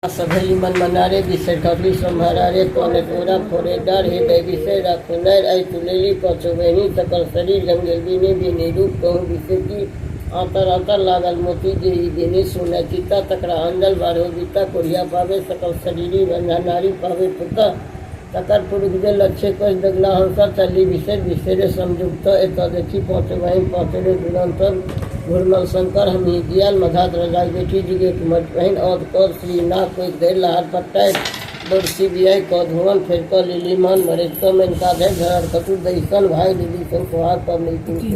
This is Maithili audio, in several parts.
सभेली मन मनारे बिसर खबरी सम्हारारे कने तोरा फोरे डर हे दै बिसर राखू नर ऐ तुलेली पछो बहिनी सकल शरीर गंगेल बिने बिने रूप कहूँ बिसर आंतर आंतर लागल मोती जे ई बिने सुनै चित्ता तकरा अंजल बारहो बीता कोढ़िया पावे सकल शरीरी बंधा नारी पावे पुता तकर पुरुष जे लक्ष्य कस दगला हंसा चली बिसर बिसरे संयुक्त एत देखी पहुँचे वहीं पहुँचे रे दुरंत घुरमल शंकर हम ही दियाल मधात रजा बेटी जुगे कुमर बहिन औद कौद श्री नाथ कोई देर लहार पट्टाय बरसी बियाई क धुवन फेर क लिली मन मरे क मेनका धर धर कतु दैसन भाई लिली सन सुहाग पर मिलती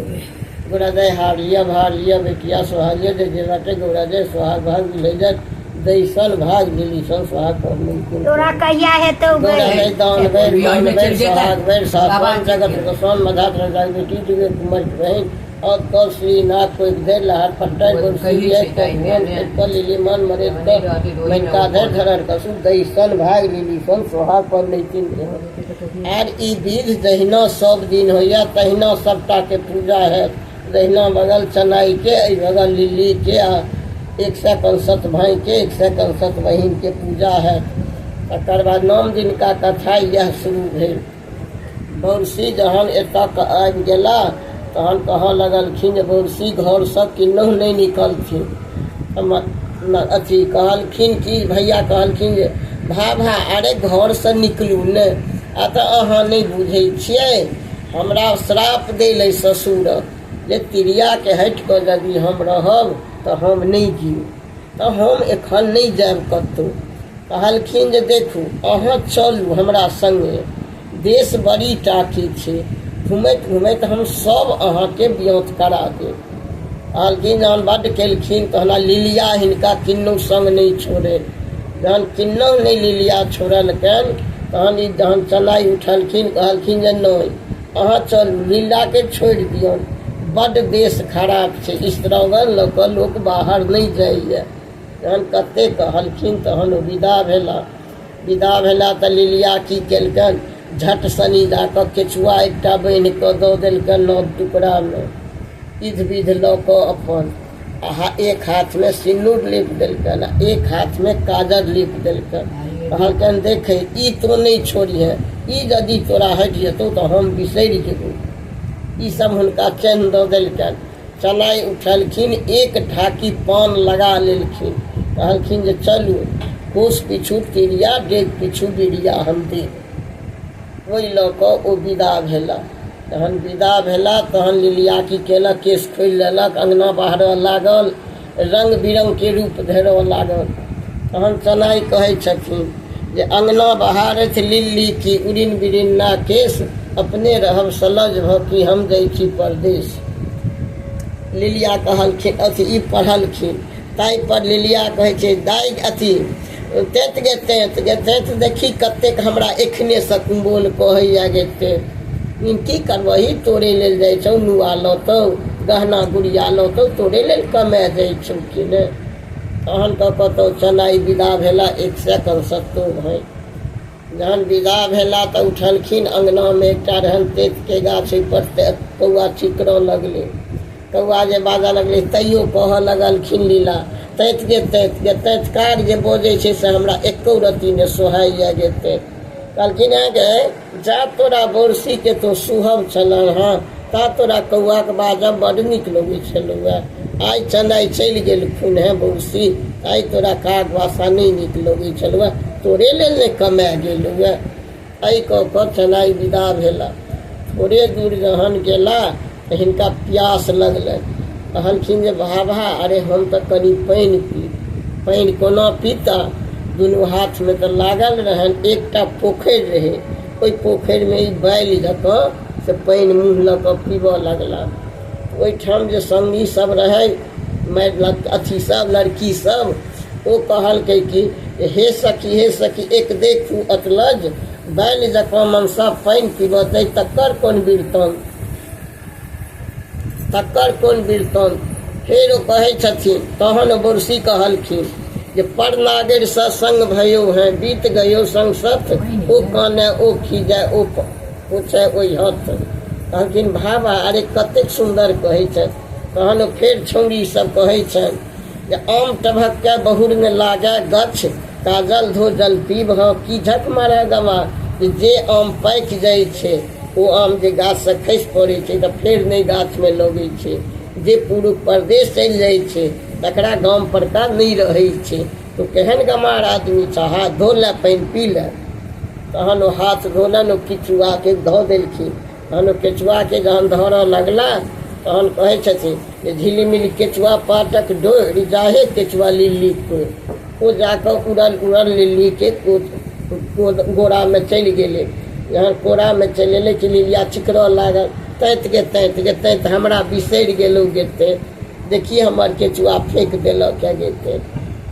गोरा जय हार लिया भार लिया बेटिया सोहाग लिया जय जय बाटे गोरा जय सोहाग भाग ले जाए दैसन भाग लिली सन सुहाग पर मिलती तोरा कहिया हेतौ गै गोरा जय दान बेर मान बेर सोहाग बेर बाबा सातवान जगत गोस्वाम मधात रजा बेटी जुगे कुमर बहिन और कल श्री नाथ को एक देर लहार पट्टा गुरसी कल लिली मन मरे मनका धर धरर कसु दैसन भाग लिली सन सोहाग पर लेकिन आर ई विध जहिना सब दिन होइया तहिना सबटा के पूजा है दहिना बगल चनाई के एहि बगल लिली के आ एक सए कंसत भाई के एक सए कंसत बहिन के पूजा है। तकर बाद नौम दिनका कथा इएह शुरू भेल। बौरसी जहन एतऽ आबि गेला तहन कहऽ लगलखिन जे बौरसी घरसँ किन्नहु नहि निकलथिन। अथी कहलखिन कि भैया कहलखिन जे भा भा अरे घरसँ निकलू ने, आ तऽ अहाँ नहि बुझै छियै, हमरा श्राप देल अइ ससुर जे तिरियाके हटि कऽ यदि हम रहब तऽ हम नहि जीब, तऽ हम एखन नहि जायब कतहु। कहलखिन जे देखू अहाँ चलू हमरा सङ्गे, देश बड़ी टाके छै, घुमैत घुमैत हम सब अहाँके ब्योंत करा देब। कहलखिन जहन बड्ड केलखिन तहन लिलिया हिनका किन्नहु सङ्ग नहि छोड़नि। जहन किन्नहु नहि लिलिया छोड़लकनि तहन ई जहन चनाइ उठलखिन, कहलखिन जे नहि अहाँ चलू, लीलाके छोड़ि दियौन, बड्ड देश खराब छै, स्त्रांगन लऽ कऽ लोक बाहर नहि जाइए। जहन कते कहलखिन तहन ओ विदा भेला। विदा भेला तऽ लिलिया की केलकनि, झट सनी जा कऽ केचुआ एकटा बान्हि कऽ दऽ देलकनि नव टुकड़ामे, इध विध लऽ कऽ अपन आ एक हाथमे सिन्नूर लीप देलकनि आ एक हाथमे काजर लीप देलकनि। कहलकनि देखै ई तो नहि छोड़िहे, ई यदि तोरा हटि जेतौ तऽ हम बिसरि जेबौ। ई सब हुनका चेन्ह दऽ देलकनि। चनाइ उठलखिन, एक ढाकी पान लगा लेलखिन। कहलखिन जे चलू, कोस पिछु तिरिया, डेग पिछु बिरिया हम देब। ओहि लऽ कऽ ओ विदा भेला। तहन विदा भेला तहन लिलिया की केलक, केश खोलि लेलक, अङ्गना बाहरऽ लागल, रङ्ग बिरङ्गके रूप धरऽ लागल। तहन चनाइ कहै छथिन जे अङ्गना बहारथि लिल्ली की उड़िन बिरिन्ना केश, अपने रहब सलज भऽ की हम जाइ छी परदेश। लिलिया कहलखिन अथी ई पढ़लखिन, ताहिपर लिलिया कहै छै दाइ अथी तेत गे तेत गे तेत, देखी कतेक हमरा एखनेसँ कुम्बोल कहैए गे तेत। की करबही, तोरे लेल जाइ छौ नुआ लौतौ, गहना गुड़िया लौतौ, तोरे लेल कमाए जाइ छौ कि ने। तहन कऽ कतौ चनाइ विदा भेला एक सए कंसत्तो भाइ। जहन विदा भेला तऽ उठलखिन, अङ्गनामे एकटा रहनि तेतके गाछ, ओहिपर कौआ चिकरऽ लगलै। कौआ जे बाजऽ लगलै तैयो कहऽ लगलखिन लीला, तैत गे तैत गे तैतकार जे बजै छै से हमरा एको रत्ती ने सोहाइए गे तैत। कहलखिन हँ गे, जा तोरा बौरसीके तो सुहब छलह हँ ता तोरा कौआके बाजब बड्ड नीक लगै छलौ। आइ चनाइ चलि गेलखुन हेँ बौरसी, आइ तोरा काग भाषा नहि नीक लगै छलौ, तोरे लेल ने कमाए गेलौ। एहि कऽ कऽ चनाइ विदा भेला। थोड़े दूर जहन गेला तऽ हिनका प्यास लगलनि। कहलखिन जे बाबा अरे हम तऽ कनि पानि पी। पानि कोना पीता, दुनू हाथमे तऽ लागल रहनि। एकटा पोखरि रहै, ओहि पोखरिमे ई बालि जकाँ से पानि मुँह लऽ कऽ पीबऽ लगला। ओहिठाम जे सङ्गी सब रहै, अथी सब लड़की सब, ओ कहलकै कि हे सखी हे सखी एक देखू अतलज, बैल जकाँ मनसा पानि पीबतै तकर कोन वृत्तान्त, तकर कोन वृत्तान्त। फेर ओ कहै छथिन, तहन बरसी कहलखिन जे परनागरिसँ संग भयो हैं, बीत गयो संग सत, ओ काने ओ खीजय ओ पूछय ओहि हथ। कहलखिन भाबा अरे कतेक सुन्दर कहै छथि। तहन ओ फेर छौड़ी सब कहै छनि जे आम टभकके बहुर ने लागए गछ, काजल धो जल पीब हँ की झक मारह गमा। जे आम पाकि जाइ छै ओ आम जे गाछसँ खसि पड़ै छै तऽ फेर नहि गाछमे लगै छै। जे पुरुष परदेश चलि जाइ छै तकरा गाम परका नहि रहै छै। तो केहन गमार आदमी छह, हाथ धो ले पानि पी ले। तहन ओ हाथ धोलनि, ओ केचुआके धऽ देलखिन। तहन ओ केचुआके जहन धरऽ लगला तहन कहै छथिन जे झिलिमिलि केचुआ पाटक डोरि जाहे केचुआ लिल्ली कोरि। ओ जाकऽ उड़ल उड़ल लिल्लीके गोरामे चलि गेलै। जहन कोरामे चलि एलै कि लिलिया चिकरऽ लागल, तैत गे तैत गे तैत हमरा बिसरि गेलौ गे तैत, देखी हमर केचुआ फेक देलक गे तैत।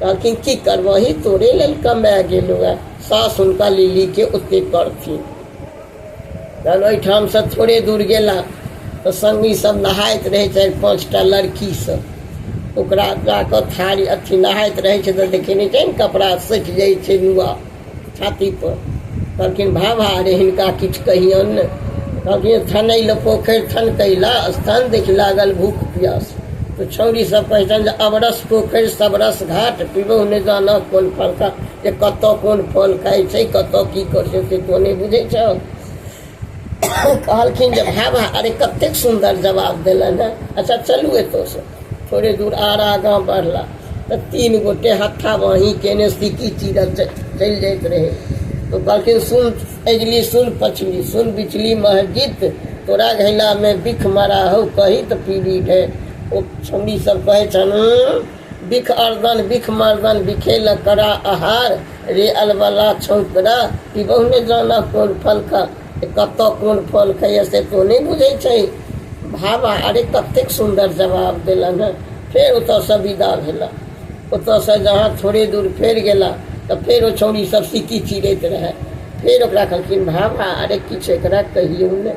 कहलखिन की करबही, तोरे लेल कमाए गेलौ हे। सास हुनका लिलीके ओते करथिन। तहन ओहिठामसँ थोड़े दूर गेला तऽ सङ्गी सब नहाइत रहै चारि पाँचटा लड़की सब। ओकरा जाकऽ थारी अथी नहाइत रहै छै तऽ देखै नहि छै ने कपड़ा सटि जाइ छै नुआ छातीपर। कहलखिन भाभा अरे हिनका किछु कहियौन ने। कहलखिन थनैल पोखरि थनकैला स्थान देखि लागल भूख प्यास। तऽ छौड़ी सब कहै छनि जे अबरस पोखरि सबरस घाट पिबहु नहि जानह कोन फल खा। जे कतऽ कोन फल खाइ छै कतऽ की करै छै से तो नहि बुझै छह। कहलखिन जे भाभा अरे कतेक सुन्दर जवाब देलनि हेँ। अच्छा चलू एतऽसँ। थोड़े दूर आर आगाँ बढ़ला तऽ तीन गोटे हत्था बाँही केने सिक्की चीरल चलि जाइत रहै। तऽ कहलखिन सुन अगिली सुन पछिली सुन बिचली महजित तोरा घैलामे बिख मरा हौ कही तऽ पीबी ढेर। ओ छौड़ी सब कहै छनि बिख अर्दन बिख मर्दन बिखेल करा आहार रे अलबला छौकरा पिबहु ने जानह कोन फल खा। कतऽ कोन फल खाइए से तो नहि बुझै छै। भाबा अरे कतेक सुन्दर जवाब देलनि हेँ। फेर ओतऽसँ विदा भेला। ओतऽसँ जहाँ थोड़े दूर फेर गेला तऽ फेर ओ छौड़ी सब सिक्की चिरैत रहए। फेर ओकरा कहलखिन भाबा अरे किछु एकरा कहियौ ने।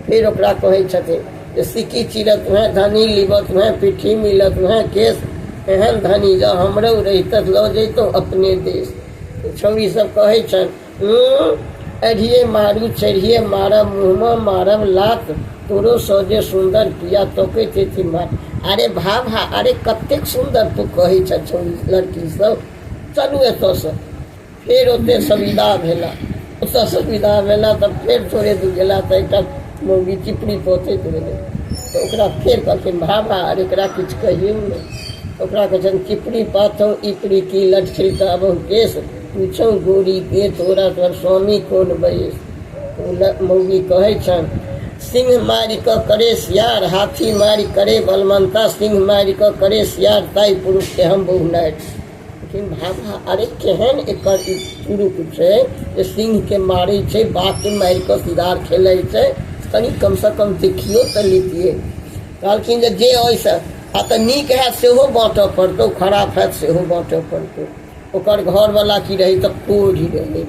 फेर ओकरा कहै छथिन जे सिक्की चिरत उएह धनी लिबत उएह पिट्ठी मिलत उएह केश एहन धनी जँ हमरो रहितत लऽ जैतहुँ अपने देश। छौड़ी सब कहै छनि अढ़िए मारू चढ़िए मारब मुँहमे मारब लात तोरो सँ जे सुन्दर पिया तकैत हेथिन मार। अरे भाभा अरे कतेक सुन्दर तू कहै छह छौड़ी लड़की सब, चलू एतऽसँ। फेर ओतयसँ विदा भेला। ओतयसँ विदा भेला तऽ फेर थोड़े दूर गेला तऽ एकटा मौगी चिपड़ी पोतैत रहै। तऽ ओकरा फेर कहलखिन भाभा अरे एकरा किछु कहियौ ने। ओकरा कहै छनि चिपड़ी पाथौ इपड़ी की लट छिलकाबहु केश पूछौ गोरी के तोरा तोहर स्वामी कोन बयस। ओ मौगी कहै छनि सिंह मारि कऽ करे सियार हाथी मारि करे बलमंता सिंह मारि कऽ करे सियार ताहि पुरुष के हम बहु नारि। लेकिन भाभा अरे केहन एकर ई पुरुख छै जे सिंहके मारै छै बाघके मारि कऽ शिकार खेलै छै, कनि कमसँ कम देखियो तऽ लितियै। कहलखिन जे जे ओहिसँ आ तऽ नीक हैत सेहो बाँटऽ पड़तौ खराब हैत सेहो बाँटऽ पड़तौ। ओकर घरवला की रहै तऽ कोढ़ि रहै।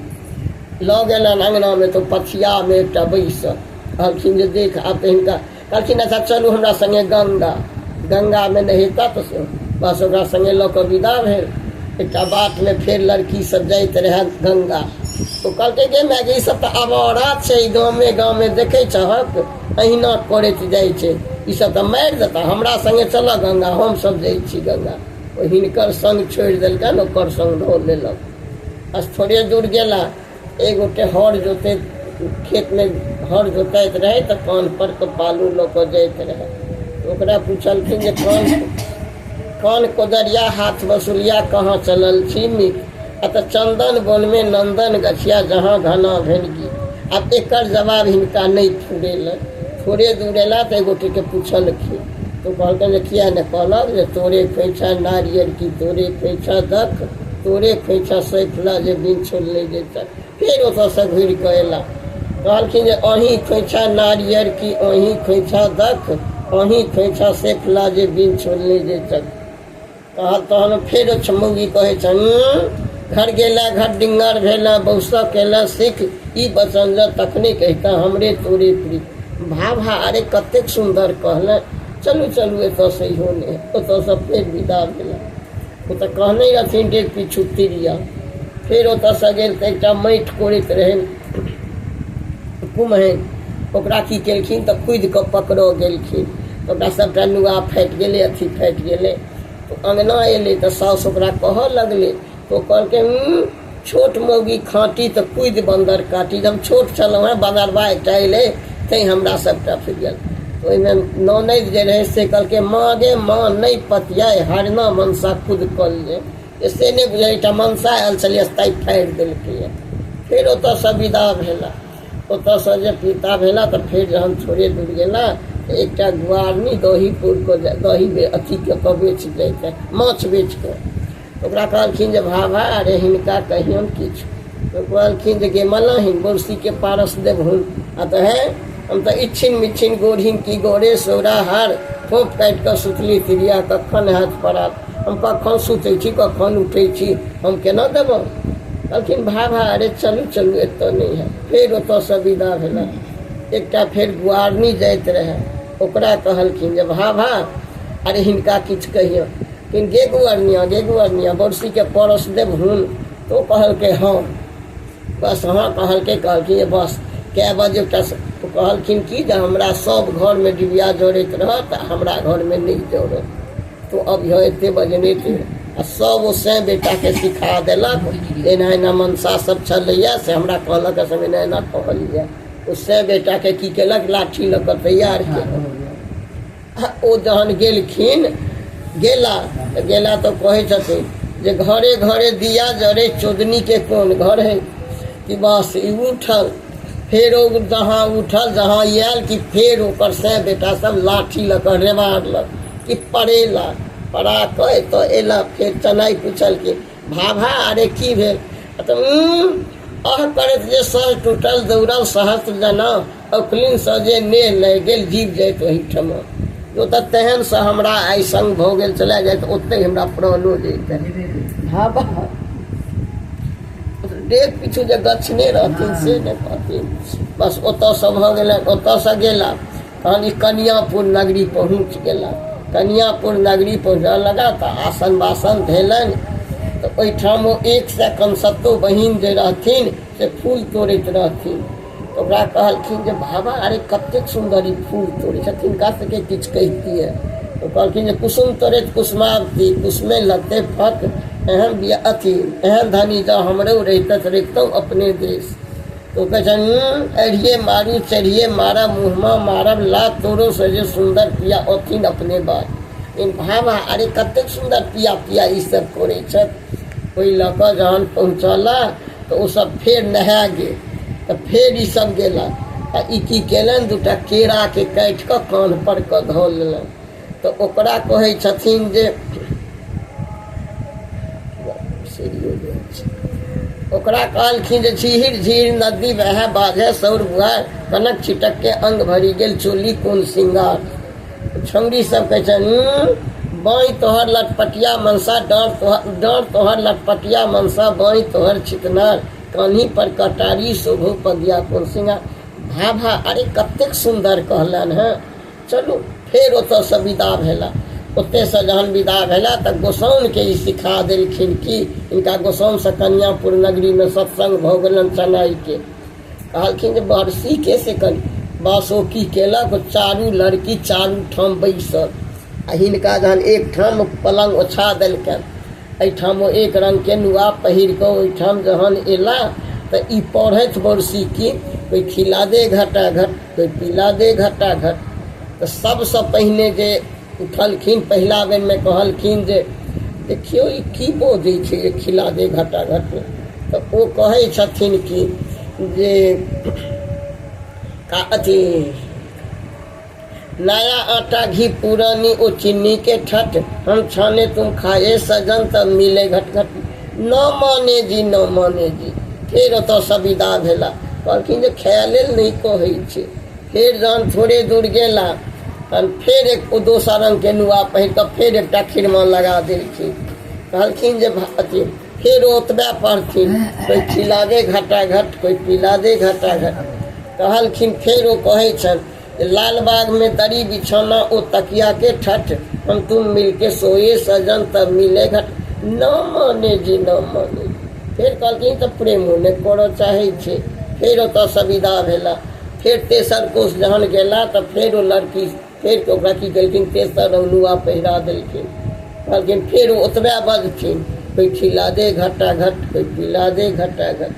लऽ गेलनि अङ्गनामे तऽ पथियामे एकटा बैसल। कहलखिन जे देख आब तऽ हिनका कहलखिन अच्छा चलू हमरा सङ्गे गङ्गा, गङ्गामे नहेता तऽ से बस ओकरा सङ्गे लऽ कऽ विदा भेल। एकटा बाटमे फेर लड़की सब जाइत रहए गङ्गा। ओ कहलकै गे माय गे ई सब तऽ आवारा छै, गामे गामे देखै छहक अहिना करैत जाइ छै, ई सब तऽ मारि देतऽ, हमरा सङ्गे चलऽ गङ्गा, हमसब जाइ छी गङ्गा। ओ हिनकर सङ्ग छोड़ि देलकनि, ओकर सङ्ग धऽ लेलक। बस थोड़े दूर गेला एक गोटे हर जोतैत खेतमे हर जोताइत रहै तऽ कान पर के बालू लऽ कऽ जाइत रहै। ओकरा पुछलखिन जे कान कान कोदरिया हाथ बसुलिया कहाँ चलल छी मीत। आ तऽ चन्दन वनमे नन्दन गछिया जहाँ घना भेल गीत। आब एकर जवाब हिनका नहि फुरेलनि। थोड़े दूर एला तऽ एक गोटेके पुछलखिन तऽ कहलकनि जे किया नहि कहलक जे तोरे खोइछा नारियर की तोरे खोइछा दख तोरे खोइछा सैफला जे बिन छोड़ले जेतै। फेर ओतऽसँ घुरि कऽ एला। कहलखिन जे अहीं खोइछा नारियर की अहीं खोइछा दख अहीं खोइछा सेफला जे बिन छोड़ले जेतै। तहन फेर मौगी कहै छनि घर गेला घर डिंगर भेला बौसा केला सिख ई वचन जँ तखने कहिता हमरे तोरे प्रीत। भाभा अरे कतेक सुन्दर कहलनि, चलू चलू एतऽसँ इहो नहि। ओतऽसँ फेर विदा भेला। ओ तऽ कहने रहथिन डेग पिछू तिरिया। फेर ओतऽसँ गेल तऽ एकटा माटि कोड़ैत रहै कुम्हैन, ओकरा की केलखिन तऽ कुदि कऽ पकड़ऽ गेलखिन तऽ ओकरा सभटा नुआ फाटि गेलै अथी फाटि गेलै। तऽ अङ्गना एलै तऽ साउस ओकरा कहऽ लगलै तऽ ओ कहलकै छोट मौगी खाँटी तऽ कुदि बन्दर काटी। जब हम छोट छलहुँ हेँ, बन्दरबा एकटा अयलै तैँ हमरा सभटा फुरि गेल। ओहिमे ननैद जे रहै से कहलकै, माँ गे माँ, नहि पतियाइ हरना मनसा खुद कल जे से नहि बुझल, एकटा मनसा आयल छलियै तैँ फाड़ि देलकैए। फेर ओतयसँ विदा भेला। ओतयसँ जे पिता भेला तऽ फेर जहन थोड़े दूर गेला तऽ एकटा गुआरनी दही पौर कऽ दही अथी कऽ कऽ बेच जाइत रहै, माछ बेच कऽ। ओकरा कहलखिन जे भाभा, अरे हिनका कहियौन किछु। तऽ कहलखिन जे गे मलाहिन, बौसीके पारस देबहुन। आ तऽ हे, हम तऽ इच्छिन मिच्छिन गोरहिन की गोरे सौरा हार फोप काटि कऽ सुतली तिरिया कखन हैत परात। हम कखन सुतै छी, कखन उठै छी, हम केना देबौ? कहलखिन, भाभा, अरे चलू चलू, एतऽ नहि है। फेर ओतऽसँ विदा भेला। एकटा फेर गुआरनी जाइत रहै, ओकरा कहलखिन जे भाभा, अरे हिनका किछु कहियौ। गे गुआरनिया, गे गुआरनिया, बरसीके परस देबहुन? तऽ ओ कहलकै हँ। बस हँ कहलकै। कहलखिन जे बस कए बजे एकटा ओ कहलखिन कि जे हमरा सभ घरमे डिबिया जरैत रहत आ हमरा घरमे नहि जरत, तो अब यह एते बजे नहि थे। आ सब ओ सैं बेटाके सिखा देलक, एना एना मनसा सब छलैया से हमरा कहलक, से एना एना कहलियै। ओ सैं बेटाके की केलक, लाठी लऽ कऽ तैयार केलक। ओ जहन गेलखिन, गेला तऽ गेला तऽ कहै छथिन जे घरे घरे दिया जरे चोदनीके कोन घर है। कि बस ई उठल, फेर ओ जहाँ उठल, जहाँ आयल कि फेर ओकर सै बेटा सब लाठी लऽ कऽ रेबाड़लक कि पड़ेला। पड़ा कऽ एतऽ एला। फेर चनाइ पुछलखिन, भाभा, अरे की भेल? तऽ अह करैत जे सह टूटल दौड़ल सहस्त्र जना अखलिनसँ जे नेह लागि गेल जीव जाइत ओहिठमा। ओतऽ तेहनसँ हमरा आइ सङ्ग भऽ गेल, चला जाइत ओतहि हमरा प्राणो जैतै। भाभा, डेग पिछू जे गछने रहथिन से नहि कहथिन। बस ओतऽसँ भऽ गेलनि। ओतऽसँ गेला तहन ई कनियापुर नगरी पहुँच गेला। कनियापुर नगरी पहुँचऽ लगा तऽ आसन बासन भेलनि। तऽ ओहिठाम ओ 100 कनसत्तो बहिन जे रहथिन से फूल तोड़ैत रहथिन। तऽ ओकरा कहलखिन जे बाबा, अरे कतेक सुन्दर ई फूल तोड़ै छथिन, हिनका सबके किछु कहितियै। तऽ कहलखिन जे कुसुम तोड़ैत कुसुमावती कुसुमे लगतै फक, एहन बिया अथी एहन धनी जँ हमरो रहितथि रहितहुँ अपने देश। तऽ ओ कहै छनि, अढ़िए मारू चढ़िए मारब मुँहमा मारब ला, तोरो से जे सुन्दर पिया अथिन अपने बात। लेकिन भाबा, अरे कतेक सुन्दर पिया पिया ई सब करै छथि। ओहि लऽ कऽ जहन पहुँचला तऽ ओसभ फेर नहा गेल। तऽ फेर ईसभ गेला आ ई की केलनि, दूटा केराके काटि कऽ कान्ह पर कऽ धऽ लेलनि। तऽ ओकरा कहै छथिन जे ओकरा कहलखिन जे झिहिर झिहिर नदी बहै बाझे सौर बुआर, कनक छिटक के अंग भरि गेल चोली कोन सिंगार। छौड़ी सब कहै छनि, बाँहि तोहर लटपटिया मनसा डाँर तोहर, डाँर तोहर लटपटिया मनसा बाँहि तोहर छितनार, कान्ही पर कटारी शोभो पगिया कोन सिंगार। भाभा, अरे कतेक सुन्दर कहलनि हेँ, चलू। फेर ओतऽसँ विदा भेला। ओतयसँ जहन विदा भेला तऽ गोसाउनिके ई सिखा देलखिन कि हिनका गोसाउनिसँ कनियापुर नगरीमे सत्सङ्ग भऽ गेलनि चनाइके। कहलखिन जे बरसीके से कनि बस ओ की केलक, चारू लड़की चारू ठाम बैसल आ हिनका जहन एक ठाम पलङ्ग ओछा देलकनि, एहिठाम ओ एक रङ्गके नुआ पहिर कऽ ओहिठाम जहन एला तऽ ई पढ़ैत बरसी की कोइ खिला दे घटा घट, कोइ पिला दे घटा घट। तऽ सबसँ पहिने जे उठलखिन पहिला बेरमे कहलखिन जे देखियौ ई की बजै छै जे खिला दे घटा घट। तऽ ओ कहै छथिन कि जे का अथी नया आटा घी पुरानी ओ चीनी के ठठ, हम छाने तुम खाए सजन तब मिले घट घट। न माने जी, न माने जी। फेर ओतऽसँ विदा भेला। कहलखिन जे खाय लेल नहि कहै छै। फेर जहन थोड़े दूर गेला तहन फेर एक ओ दोसर रङ्गके नुआ पहिर कऽ फेर एकटा खिरमा लगा देलखिन। कहलखिन जे अथी फेर ओतबे पढ़थिन, कोइ खिला दे घटा घट, कोइ पिला दे घटा घट। कहलखिन फेर ओ कहै छनि जे लाल बागमे दरी बिछौना ओ तकिया के ठठ, हम तुम मिलके सोए सजन तब मिले घट। न माने जी, न माने। फेर कहलखिन तऽ प्रेमो नहि करऽ चाहै छै। फेर ओतऽसँ विदा भेला। फेर तेसर कोस जहन गेला तऽ फेर ओ लड़की फेर ओकरा की केलखिन, तेसर रंग नुआ पहिरा देलखिन। कहलखिन फेर ओ ओतबे बजथिन, कोइ खिला दे घटा घट, कोइ पिला दे घटा घट।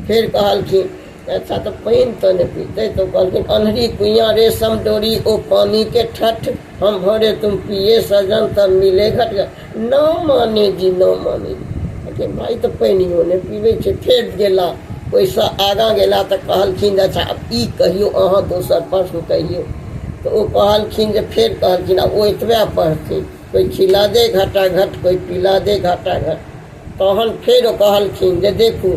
फेर कहलखिन अच्छा तऽ पानि तऽ नहि पीतै, तऽ कहलखिन अन्हरी कुइयाँ रेशम डोरी ओ पानी के ठठ, हम भरे तुम पिए सजन तब मिले घट। न माने जी, न माने जी। कहलखिन भाइ तऽ पानियो नहि पीबै छै। फेर गेला ओहिसँ आगाँ गेला तऽ कहलखिन अच्छा आब ई कहियौ अहाँ, दोसर प्रश्न कहियौ। तऽ ओ कहलखिन जे फेर कहलखिन आ ओ एतबे पढ़थिन, कोइ खिला दे घटा घट, कोइ पिला दे घटा घट। तहन फेर ओ कहलखिन जे देखू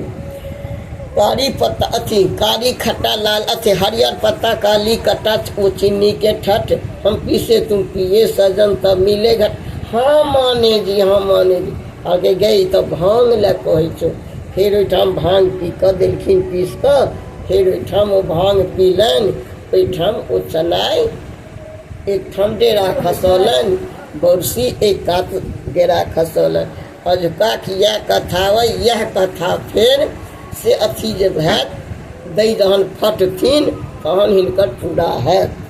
कारी पत्ता अथी कारी खट्टा लाल अथी हरियर पत्ता काली कट्टा ओ चीनी के ठठ, हम पीसे तुम पिए सजन तब मिले घट। हाँ माने जी, हाँ माने जी। आगे गई तऽ भांग लए कहै छौ। फेर ओहिठाम भांग पी कऽ देलखिन पीस कऽ, फेर ओहिठाम ओ भांग पीलनि, ओहिठाम ओ चनाइ एकठाम डेरा खसौलनि, बौरसी एक कात डेरा खसौलनि। अजुकाक इएह कथा अइ, इएह कथा फेर से अथी जे हैत दै जहन फटथिन तहन हिनकर पूरा हैत।